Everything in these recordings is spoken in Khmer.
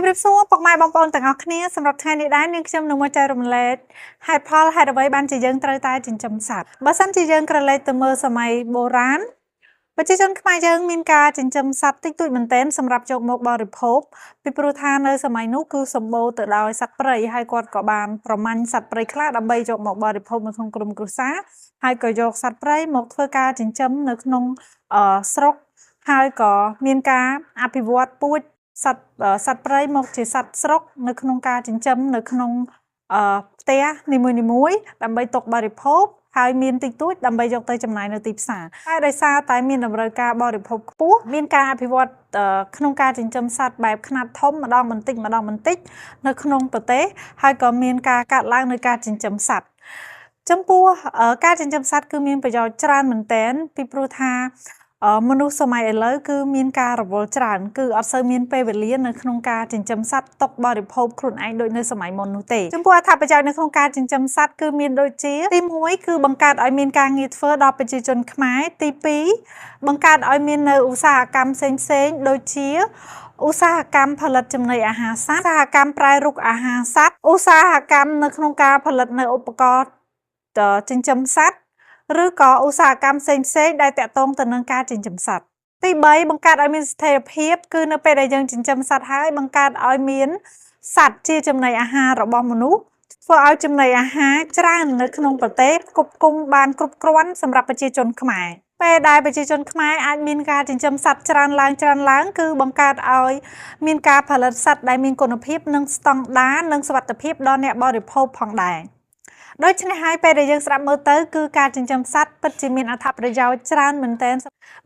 ជម្រាបសួរពុកម៉ែបងប្អូនទាំងអស់គ្នាសម្រាប់ថ្ងៃនេះដែរនាងខ្ញុំនឹងមកចែករំលែកហេតុផលហេតុអ្វីបានជាយើងត្រូវតែចិញ្ចឹមសត្វបើសិនជាយើងក្រឡេកទៅមើលសម័យបុរាណប្រជាជនខ្មែរយើងមានការចិញ្ចឹមសត្វតិចតួចមែនទែនសម្រាប់យកមកបរិភោគពីព្រោះថានៅសម័យនោះគឺសម្បូរទៅដោយសត្វព្រៃហើយគាត់ក៏បានប្រមាញ់សត្វព្រៃខ្លះដើម្បីយកមកបរិភោគនៅក្នុងក្រុមគ្រួសារហើយក៏យកសត្វព្រៃមកធ្វើការចិញ្ចឹមនៅក្នុងស្រុកហើយក៏មានការអភិវឌ្ឍពូជសត្វព្រៃមកជាសត្វស្រុកនៅក្នុងការចិញ្ចឹមនៅក្នុងផ្ទះនីមួយៗដើម្បីទុកបរិភោគហើយមានតិចតួចដើម្បីយកទៅចំណាយនៅទីផ្សារតែដោយសារតែមានតម្រូវការបរិភោគខ្ពស់មានការអភិវឌ្ឍក្នុងការចិញ្ចឹមសត្វបែបខ្នាតធំម្ដងបន្តិចម្ដងបន្តិចនៅក្នុងប្រទេសហើយក៏មានការកាត់ឡើងនៅការចិញ្ចឹមសត្វចំពោះការចិញ្ចឹមសត្វគឺមានប្រយោជន៍ច្រើនមែនទែនពីព្រោះថាមនុស្សសម័យឥឡូវគឺមានការរវល់ច្រើនគឺអត់សូវមានពេលវេលានៅក្នុងការចិញ្ចឹមសត្វទុកបរិភោគខ្លួនឯងដូចនៅសម័យមុននោះទេចំពោះអត្ថប្រយោជន៍នៅក្នុងការចិញ្ចឹមសត្វគឺមានដូចជាទី1គឺបង្កើតឲ្យមានការងារធ្វើដល់ប្រជាជនខ្មែរទី2បង្កើតឲ្យមាននៅឧស្សាហកម្មផ្សេងៗដូចជាឧស្សាហកម្មផលិតចំណីអាហារសត្វឧស្សាហកម្មប្រែរូបអាហារសត្វឧស្សាហកម្មនៅក្នុងការផលិតនៅឧបករណ៍ចិញ្ចឹមសត្វឬក៏ឧស្សាហកម្មផ្សេងៗដែលតាក់ទងទៅនឹងការចិញ្ចឹមសត្វទី3បង្កើតឲ្យមានស្ថិរភាពគឺនៅពេលដែលយើងចិញ្ចឹមសត្វហើយបង្កើតឲ្យមានសត្វជាចំណីអាហាររបស់មនុស្សធ្វើឲ្យចំណីអាហារច្រើននៅក្នុងប្រទេសផ្គត់ផ្គង់បានគ្រប់គ្រាន់សម្រាប់ប្រជាជនខ្មែរពេលដែលប្រជាជនខ្មែរអាចមានការចិញ្ចឹមសត្វច្រើនឡើងគឺបង្កើតឲ្យមានការផលិតសត្វដែលមានគុណភាពនិងស្តង់ដារនិងសុវត្ថិភាពដល់អ្នកបរិភោគផងដែរដូច្នេះហើយពេលដែលយើងស្ដាប់មើលទៅគឺការចិញ្ចឹមសត្វពិតជាមានអត្ថប្រយោជន៍ច្រើនមែនទែន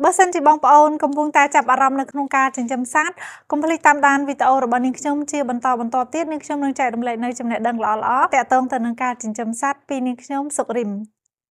បើសិនជាបងប្អូនកំពុងតែចាប់អារម្មណ៍នៅក្នុងការចិញ្ចឹមសត្វកុំភ្លេចតាមដានវីដេអូរបស់នាងខ្ញុំជាបន្តបន្ទាប់ទៀតនាងខ្ញុំនឹងចែករំលែកនៅចំណេះដឹងល្អៗទាក់ទងទៅនឹងការចិញ្ចឹមសត្វពីនាងខ្ញុំសុករិម